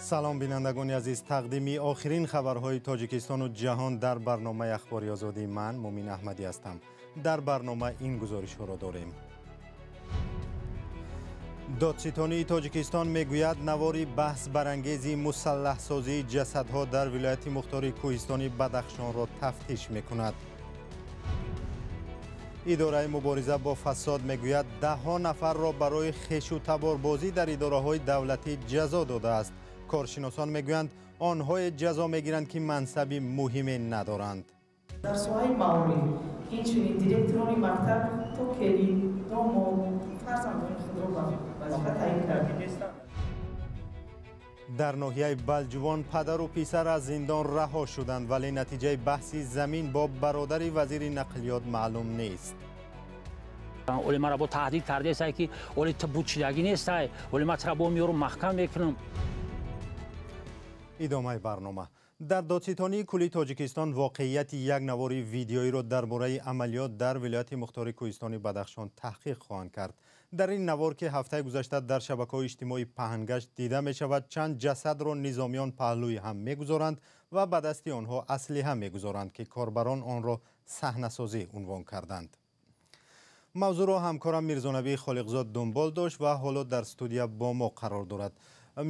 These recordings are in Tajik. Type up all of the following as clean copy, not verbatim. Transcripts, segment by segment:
Салом бинандагони азиз, тақдими охирин хабарҳои Тоҷикистону ҷаҳон дар барномаи Ахбори Озодӣ. Ман Мумин Аҳмадӣ ҳастам. Дар барнома ин гузоришҳоро дорем. Додситонии Тоҷикистон мегӯяд навори баҳсбарангези мусаллаҳсозии ҷасадҳо дар вилояти мухтори кӯҳистони Бадахшонро тафтиш мекунад. Идораи мубориза бо фасод мегӯяд даҳҳо нафарро барои хешу таборбозӣ дар идораҳои давлатӣ ҷазо додааст. Коршиносон мегӯянд онҳое ҷазо мегиранд, ки мансаби муҳиме надоранд. Дар соҳаи маориф инчунин директорони мактаб то келин, домод, фарзандони худро ба вазифа таъин карданд. Дар ноҳияи Балҷувон падару писар аз зиндон раҳо шуданд, вале натиҷаи баҳси замин бо бародари вазири нақлиёт маълум нест. Оле маро бо таҳдид кардааст, ки оле ту бучидагӣ нестай, оле ман туро бо меорам маҳкам мекунам. Идомаи барнома. Дар додситонии кулли Тоҷикистон воқеияти як навори видеоиро дар бораи амалиёт дар вилояти мухтори кӯҳистони Бадахшон таҳқиқ хоҳанд кард. Дар ин навор, ки ҳафтаи гузашта дар шабакаҳои иҷтимоӣ паҳнгашт дида мешавад, чанд ҷасадро низомиён паҳлӯи ҳам мегузоранд ва ба дасти онҳо аслиҳа мегузоранд, ки корбарон онро саҳнасозӣ унвон карданд. Мавзӯъро ҳамкорам Мирзонабӣ Холиқзод дунбол дошт ва ҳоло дар студия бо мо қарор дорад.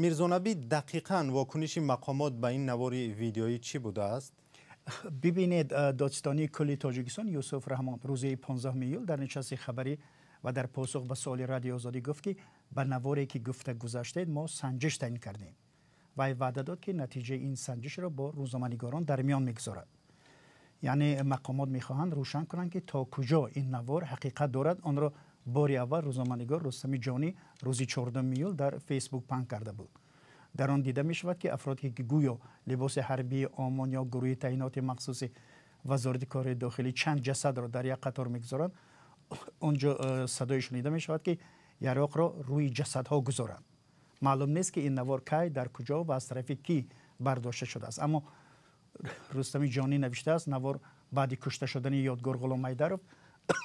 Мирзонабӣ, дақиқан вокуниши мақомот ба ин навори видеоӣ чӣ будааст? Бибинед, додситонии кулли Тоҷикистон Юсуф Раҳмон рӯзи 15 июл дар нишасти хабарӣ ва дар посух ба суоли Радиои Озодӣ гуфт, ки ба наворе ки гуфта гузаштед мо санҷиш таъин кардем. Вай ваъда дод, ки натиҷаи ин санҷишро бо рӯзноманигорон дар миён мегузорад. Яъне мақомот мехоҳанд рӯшан кунанд, ки то куҷо ин навор ҳақиқат дорад. Онро бори аввал рӯзноманигор Рустами Ҷонӣ рӯзи 14 июл дар Фейсбук паҳн карда буд. Дар он дида мешавад, ки афроде ки гӯё либоси ҳарбии ОМОН ё гурӯҳи таъиноти махсуси Вазорати корҳои дохилӣ чанд ҷасадро дар як қатор мегузоранд. Он ҷо садое шунида мешавад, ки яроқро рӯи ҷасадҳо гузоранд. Маълум нест, ки ин навор кай, дар куҷо ва аз тарафи кӣ бардошта шудааст, аммо Рустами Ҷонӣ навиштааст, навор баъди кушта шудани Ёдгор Ғуломҳайдаров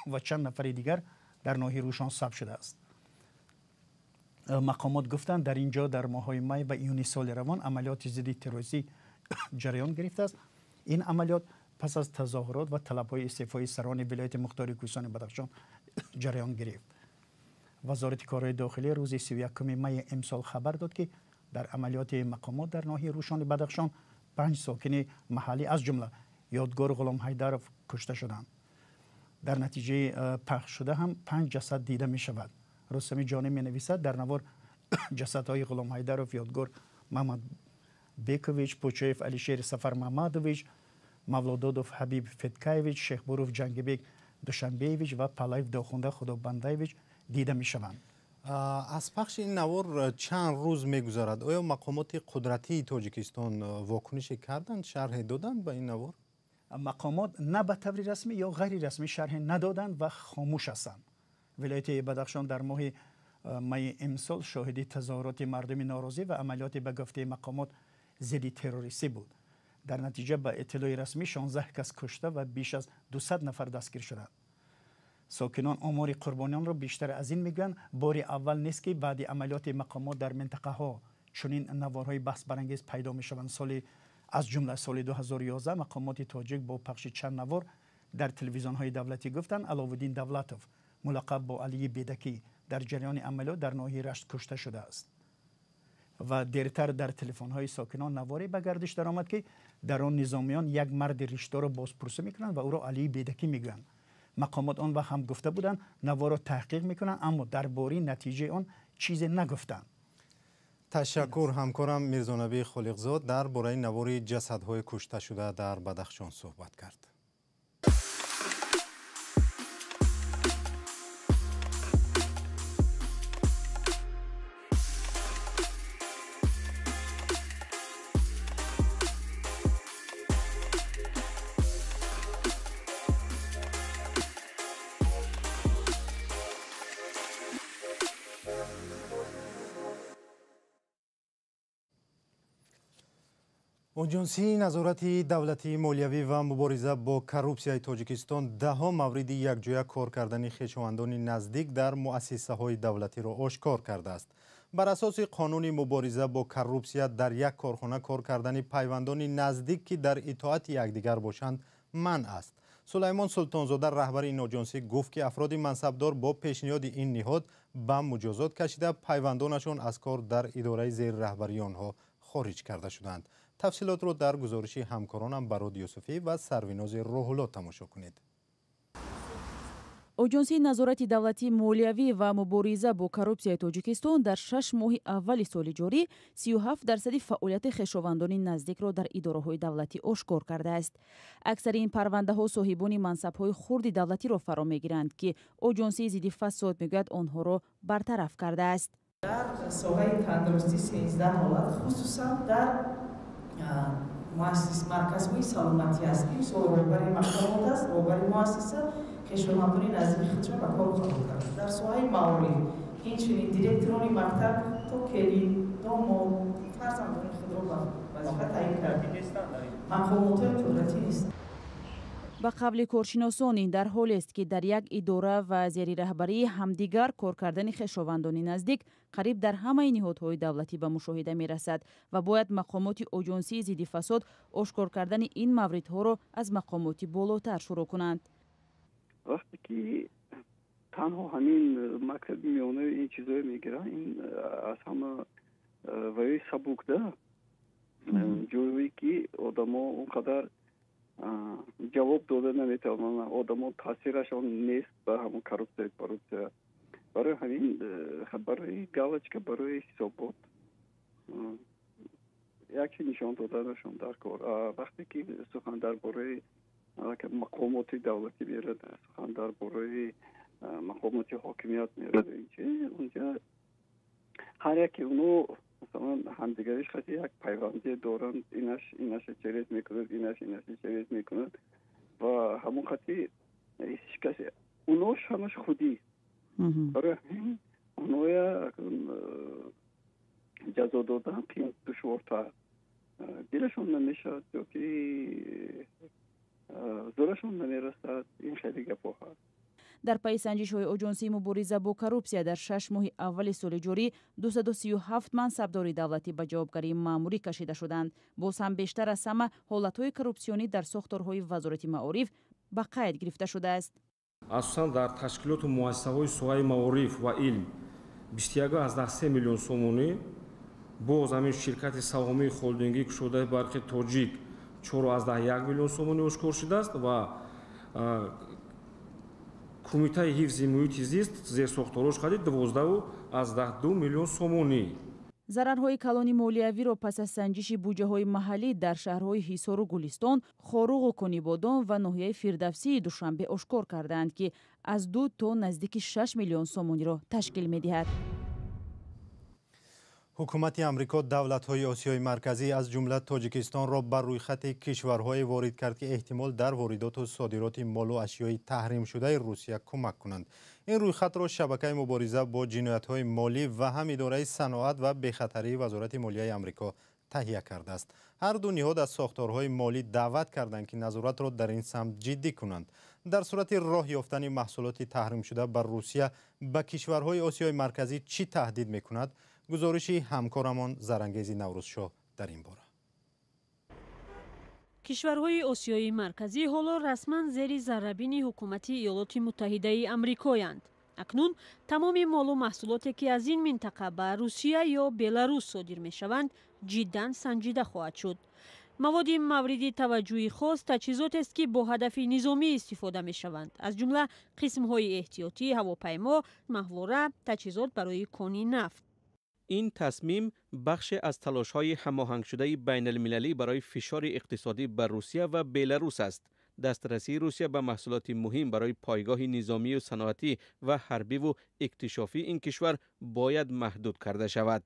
ва чанд нафари дигар дар ноҳияи Рӯшон сабт шудааст. Мақомот гуфтанд, дар ин ҷо дар моҳҳои май ва июни соли равон амалиёти зидди террористӣ ҷараён гирифтааст. Ин амалиёт пас аз тазоҳурот ва талабҳои истеъфои сарони вилояти мухтори кӯҳистони Бадахшон ҷараён гирифт. Вазорати корҳои дохилӣ рӯзи 31 майи имсол хабар дод, ки дар амалиёти мақомот дар ноҳияи Рӯшони Бадахшон панҷ сокини маҳаллӣ, аз ҷумла Ёдгор Ғуломҳайдаров, кушта шуданд. Дар натиҷаи пахш шуда ҳам панҷ ҷасад дида мешавад. Рустами Ҷонӣ менависад, дар навор ҷасадҳои Ғуломҳайдаров, Ёдгор Мамадбекович, Пучоев Алишер Сафармамадович, Мавлододов Ҳабиб Феткаевич, Шехбуров Ҷангибек Душанбеевич ва Палаев Дохунда Худобандаевич дида мешаванд. Аз пахши ин навор чанд рӯз мегузарад. Оё мақомоти қудратии Тоҷикистон вокунише карданд, шарҳе доданд ба ин навор? Мақомот на ба таври расмӣ ё ғайрирасмӣ шарҳе надоданд ва хомӯш ҳастанд. Вилояти Бадахшон дар моҳи майи имсол шоҳиди тазоҳуроти мардуми норозӣ ва амалиёти ба гуфтаи мақомот зидди террористӣ буд. Дар натиҷа, ба иттилои расмӣ, 16 кас кушта ва беш аз 200 нафар дастгир шуданд. Сокинон омори қурбониёнро бештар аз ин мегӯянд. Бори аввал нест, ки баъди амалиёти мақомот дар минтақаҳо чунин наворҳои баҳсбарангез пайдо мешаванд. Соли аз ҷумла соли 2011 мақомоти тоҷик бо пахши чанд навор дар телевизионҳои давлатӣ гуфтанд, Аловуддин Давлатов, мулаққаб бо Алии Бедакӣ, дар ҷараёни амалиёт дар ноҳияи Рашт кушта шудааст. Ва дертар дар телефонҳои сокинон наворе ба гардиш даромад, ки дар он низомиён як марди ришдорро бозпурсӣ мекунанд ва ӯро Алии Бедакӣ мегӯянд. Мақомот он вақт ҳам гуфта буданд, наворро таҳқиқ мекунанд, аммо дар бораи натиҷаи он чизе нагуфтанд. Ташаккур. Ҳамкорам Мирзонабӣ Холиқзод дар бораи навори ҷасадҳои кушташуда дар Бадахшон суҳбат кард. Оҷонсии назорати давлатии молиявӣ ва мубориза бо коррупсияи Тоҷикистон даҳҳо мавриди якҷоя кор кардани хешовандони наздик дар муассисаҳои давлатиро ошкор кардааст. Бар асоси қонуни мубориза бо коррупсия дар як корхона кор кардани пайвандони наздик, ки дар итоати якдигар бошанд, манъ аст. Сулаймон Султонзода, раҳбари ин оҷонсӣ, гуфт, ки афроди мансабдор бо пешниҳоди ин ниҳод ба муҷозот кашида, пайвандонашон аз кор дар идораи зери раҳбарии онҳо хориҷ карда шуданд. Тафсилотро дар гузориши ҳамкоронам Барод Юсуфӣ ва Сарвинози Рӯҳулло тамошо кунед. Оҷонсии назорати давлатии молиявӣ ва мубориза бо коррупсияи Тоҷикистон дар 6 моҳи аввали соли ҷорӣ 37 дарсади фаъолияти хешовандони наздикро дар идораҳои давлатӣ ошкор кардааст. Аксари ин парвандаҳо соҳибони мансабҳои хурди давлатиро фаро мегиранд, ки оҷонсии зидди фасод мегӯяд, онҳоро бартараф кардааст. Дар соҳаи тандурустӣ 13 ҳолат, хусусан дар марказҳои саломатӣ аст, ки мисол роҳбари мақомот аст, роҳбари муассиса хешовандони наздики худшон ба кор қабул кард. Дар соҳаи маориф инчунин директорони мактаб то келин, домод, фарзандони худро ба вазифа таъин кард. Мақомотҳои қудратӣ нест. Ба қавли коршиносон, ин дар ҳолест, ки дар як идора ва зери раҳбарии ҳамдигар кор кардани хешовандони наздик қариб дар ҳамаи ниҳодҳои давлатӣ ба мушоҳида мерасад ва бояд мақомоти оҷонсии зидди фасод ошкор кардани ин мавридҳоро аз мақомоти болотар шурӯъ кунанд. Вақте ки танҳо ҳамин мактаби миёнаи ин чизое мегиранд, ин аз ҳама ваёи сабук да, ҷое ки одамо он қадар ҷавоб дода наметавонанд, одамо таъсирашон нест ба ҳамон коррупсия коррупсия. Барои ҳамин барои галочка, барои ҳисобот яке нишон доданашон дар кор. Вақте ки сухан дар бораи мақомоти давлатӣ мерад, сухан дар бораи мақомоти ҳокимият мерад, унҷа ҳар яке уно масалан ҳамдигариш хати як пайвандие доранд, инаш инаша через мекунад, инаш инаша через мекунад ва ҳамон хати ҳеҷ касе унош ҳамаш худӣ. Барои ҳамин уноя ҷазо додан қиин, душвортар, дилашон намешавад ё ки зӯрашон намерасад. Ин хеле гапҳо ҳаст. Дар пайи санҷишҳои оҷонсии мубориза бо коррупсия дар 6 моҳи аввали соли ҷорӣ 237 мансабдори давлатӣ ба ҷавобгарии маъмурӣ кашида шуданд. Боз ҳам бештар аз ҳама ҳолатҳои коррупсионӣ дар сохторҳои Вазорати маориф ба қайд гирифта шудааст. Асосан дар ташкилоту муассисаҳои соҳаи маориф ва илм 21,3 миллион сомонӣ, боз ҳамин ширкати саҳомии холдингии кушодаи барқи Тоҷик 4,1 миллион сомонӣ ошкор шудааст ва Кумитаи ҳифзи муҳити зист зерсохторош харид 12,2 миллион сомонӣ. Зарарҳои калони молиявиро пас аз санҷиши буҷаҳои маҳаллӣ дар шаҳрҳои Ҳисору Гулистон, Хоруғу Конибодом ва ноҳияи Фирдавсии Душанбе ошкор кардаанд, ки аз 2 то наздики 6 миллион сомониро ташкил медиҳад. Ҳукумати Амрико давлатҳои Осиёи Марказӣ, аз ҷумла Тоҷикистонро, ба рӯйхати кишварҳое ворид кард, ки эҳтимол дар воридоту содироти молу ашёи таҳримшудаи Русия кӯмак кунанд. Ин рӯйхатро Шабакаи мубориза бо ҷиноятҳои молӣ ва ҳам Идораи саноат ва бехатарии Вазорати молияи Амрико таҳия кардааст. Ҳар ду ниҳод аз сохторҳои молӣ даъват карданд, ки назоратро дар ин самт ҷиддӣ кунанд. Дар сурати роҳ ёфтани маҳсулоти таҳримшуда ба Русия ба кишварҳои Осиёи Марказӣ чӣ таҳдид мекунад? Гузориши ҳамкорамон Зарангези Наврӯзшоҳ дар ин бора. Кишварҳои Осиёи Марказӣ ҳоло расман зери заррабини ҳукумати Иёлоти Муттаҳидаи Амрикоянд. Акнун тамоми молу маҳсулоте, ки аз ин минтақа ба Русия ё Беларус содир мешаванд, ҷиддан санҷида хоҳад шуд. Маводи мавриди таваҷҷӯҳи хос таҷҳизотест, ки бо ҳадафи низомӣ истифода мешаванд, аз ҷумла қисмҳои эҳтиётии ҳавопаймо, маҳвора, таҷҳизот барои кони нафт. Ин тасмим бахше аз талошҳои ҳамоҳангшудаи байналмилалӣ барои фишори иқтисодӣ бар Русия ва Беларус аст. Дастрасии Русия ба маҳсулоти муҳим барои пойгоҳи низомию саноатӣ ва ҳарбиву иктишофии ин кишвар бояд маҳдуд карда шавад.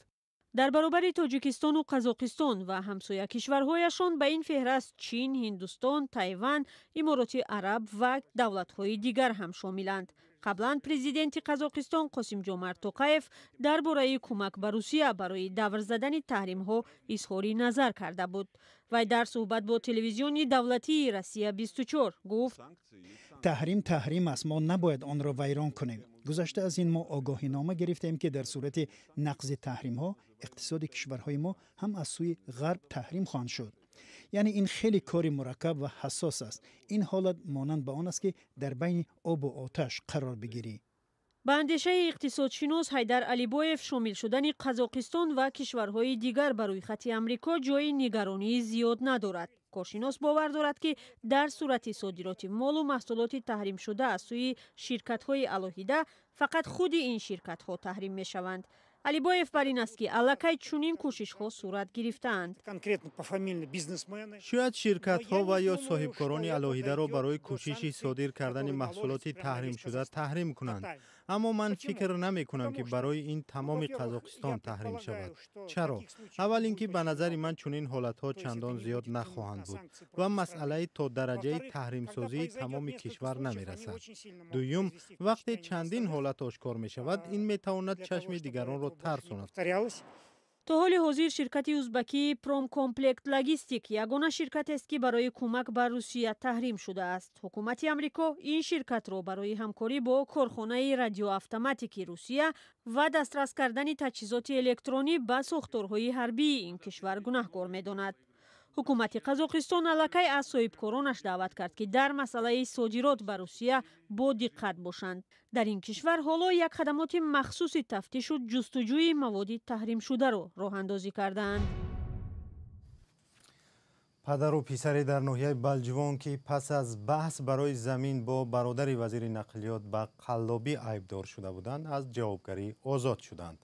Дар баробари Тоҷикистону Қазоқистон ва ҳамсоя кишварҳояшон ба ин феҳраст Чин, Ҳиндустон, Тайван, Имороти Араб ва давлатҳои дигар ҳам шомиланд. Қаблан президенти Қазоқистон Қосимҷомарт Тоқаев дар бораи кӯмак ба Русия барои давр задани таҳримҳо изҳори назар карда буд. Вай дар суҳбат бо телевизиони давлатии Россия 24 гуфт: Таҳрим таҳрим аст, мо набояд онро вайрон кунем. Гузашта аз ин, мо огоҳинома гирифтем, ки дар сурати нақзи таҳримҳо иқтисоди кишварҳои мо ҳам аз сӯи Ғарб таҳрим хоҳанд шуд. Яъне ин хеле кори мураккаб ва ҳассос аст. Ин ҳолат монанд ба он аст, ки дар байни обу оташ қарор бигирӣ. Ба андешаи иқтисодшинос Ҳайдар Алибоев, шомил шудани Қазоқистон ва кишварҳои дигар ба рӯйхати Амрико ҷои нигаронии зиёд надорад. Коршинос бовар дорад, ки дар сурати содироти молу маҳсулоти таҳримшуда аз сӯи ширкатҳои алоҳида, фақат худи ин ширкатҳо таҳрим мешаванд. Алибоев бар ин аст, ки аллакай чунин кӯшишҳо сурат гирифтаанд. Шояд ширкатҳо ва ё соҳибкорони алоҳидаро барои кӯшиши содир кардани маҳсулоти таҳримшуда таҳрим кунанд, аммо ман фикр намекунам, ки барои ин тамоми Қазоқистон таҳрим шавад. Чаро? Аввал ин ки, ба назари ман, чунин ҳолатҳо чандон зиёд нахоҳанд буд ва масъалаи то дараҷаи таҳримсозии тамоми кишвар намерасад. Дуюм, вақте чандин ҳолат ошкор мешавад, ин метавонад чашми дигаронро тарсонад. То ҳоли ҳозир ширкати узбакии Промкомплект Логистик ягона ширкатест, ки барои кӯмак ба Русия таҳрим шудааст. Ҳукумати Амрико ин ширкатро барои ҳамкорӣ бо корхонаи радиоавтоматики Русия ва дастрас кардани таҷҳизоти электронӣ ба сохторҳои ҳарбии ин кишвар гунаҳкор медонад. Ҳукумати Қазоқистон аллакай аз соҳибкоронаш даъват кард, ки дар масъалаи содирот ба Русия бо диққат бошанд. Дар ин кишвар ҳоло як хадамоти махсуси тафтишу ҷустуҷӯи маводи таҳримшударо роҳандозӣ кардаанд. Падару писаре дар ноҳияи Балҷувон, ки пас аз баҳс барои замин бо бародари вазири нақлиёт ба қаллобӣ айбдор шуда буданд, аз ҷавобгарӣ озод шуданд.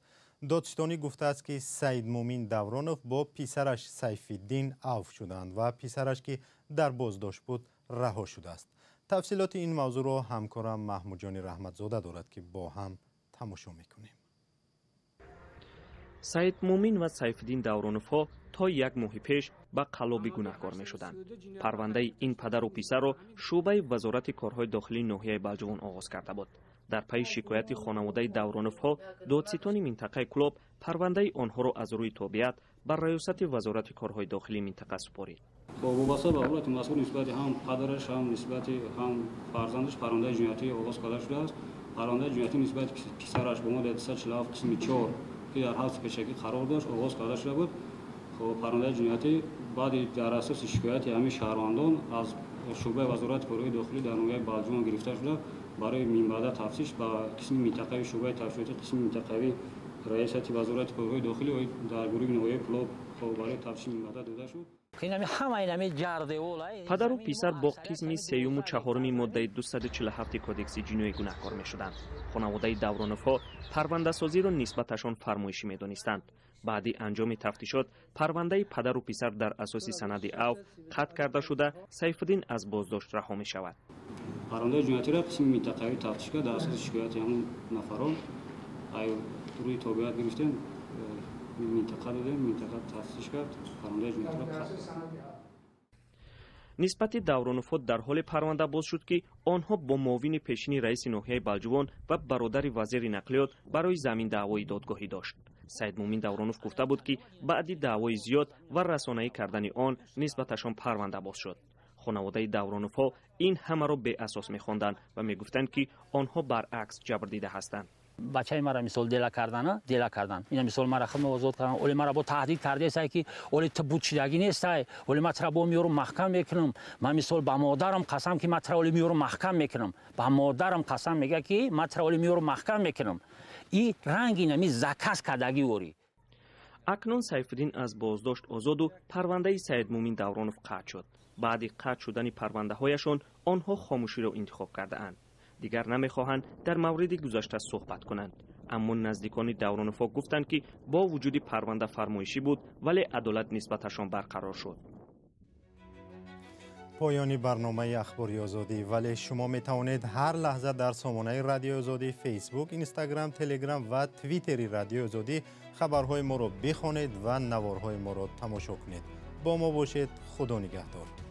Додситонӣ гуфтааст, ки Саидмумин Давронов бо писараш Сайфиддин авф шуданд ва писараш, ки дар боздошт буд, раҳо шудааст. Тафсилоти ин мавзӯъро ҳамкорам Маҳмудҷони Раҳматзода дорад, ки бо ҳам тамошо мекунем. Саидмумин ва Сайфиддин Давроновҳо то як моҳи пеш ба қаллобӣ гунаҳкор мешуданд. Парвандаи ин падару писарро шӯъбаи Вазорати корҳои дохилии ноҳияи Балҷувон оғоз карда буд. Дар пайи шикояти хонаводаи Давроновҳо додситони минтақаи Кӯлоб парвандаи онҳоро аз рӯи тобеат ба раёсати Вазорати корҳои дохилии минтақа супорид. Вобаста ба ҳолати мазкур нисбати ҳам падараш, ҳам нисбати ҳам фарзандаш парвандаи ҷиноятӣ оғоз карда шудааст. Парвандаи ҷиноятӣ нисбати писараш бо моддаи 247 қисми 4, ки дар ҳабси пешакӣ қарор дошт, оғоз карда шуда буд. Парвандаи ҷиноятӣ баъди дар асоси шикояти ҳамин шаҳрвандон аз шӯъбаи Вазорати корҳои дохилӣ дар ноҳияи Балҷувон гирифта шуда, барои минбаъда тафтиш ба қисми минтақавии шӯъбаи тафтишоти қисми минтақавии раёсати Вазорати корҳои дохилӣ дар гурӯҳи ноҳияи Кӯлоб барои тафтиши минбаъда дода шуд. Падару писар бо қисми сеюму чаҳоруми моддаи 247 Кодекси ҷиноӣ гунаҳкор мешуданд. Хонаводаи Давроновҳо парвандасозиро нисбаташон фармоишӣ медонистанд. Баъди анҷоми тафтишот парвандаи падару писар дар асоси санади авф қатъ карда шуда, Сайфиддин аз боздошт раҳо мешавад. Парвандаи ҷиноятиро қисми минтақавӣ тафтиш кард, дар асоси шикояти ҳамон нафарон рӯи тобеат гирифтем, минтақа додем, минтақа тафтиш кард, парвандаи ҷиноятиро қатъ. Нисбати Давроновҳо дар ҳоле парванда боз шуд, ки онҳо бо муовини пешини раиси ноҳияи Балҷувон ва бародари вазири нақлиёт барои замин даъвои додгоҳӣ дошт. Саидмумин Давронов гуфта буд, ки баъди даъвои зиёд ва расонаӣ кардани он нисбаташон парванда боз шуд. Хонаводаи Давроновҳо ин ҳамаро беасос мехонданд ва мегуфтанд, ки онҳо баръакс ҷабрдида ҳастанд. Бачаи мара мисол дела кардана, дела кардан. Ина мисол мара худма озод кардан. Оли мара бо таҳдид кардесай, ки оли ту буд шидагӣ нестай, оли ма тра бо миёрум маҳкам мекунам. Ман мисол ба модарам қасам, ки ма тра оли миёрум маҳкам мекунам. Ба модарам қасам, мега, ки ма тра оли миёрум маҳкам мекунам. И ранги нами заказ кардагӣ ори. Акнун Сайфиддин аз боздошт озоду парвандаи Саидмумин Давронов қатъ шуд. Баъди қатъ шудани парвандаҳояшон онҳо хомӯширо интихоб кардаанд. Дигар намехоҳанд дар мавриди гузашта суҳбат кунанд. Аммо наздикони Давроновҳо гуфтанд, ки бо вуҷуди парванда фармоишӣ буд, вале адолат нисбаташон барқарор шуд. Поёни барномаи Ахбори Озодӣ, вале шумо метавонед ҳар лаҳза дар сомонаи Радиои Озодӣ, Фейсбук, Инстаграм, Телеграм ва Твиттери Радиои Озодӣ хабарҳои моро бихонед ва наворҳои моро тамошо кунед. Бо мо бошед. Худо нигаҳдор.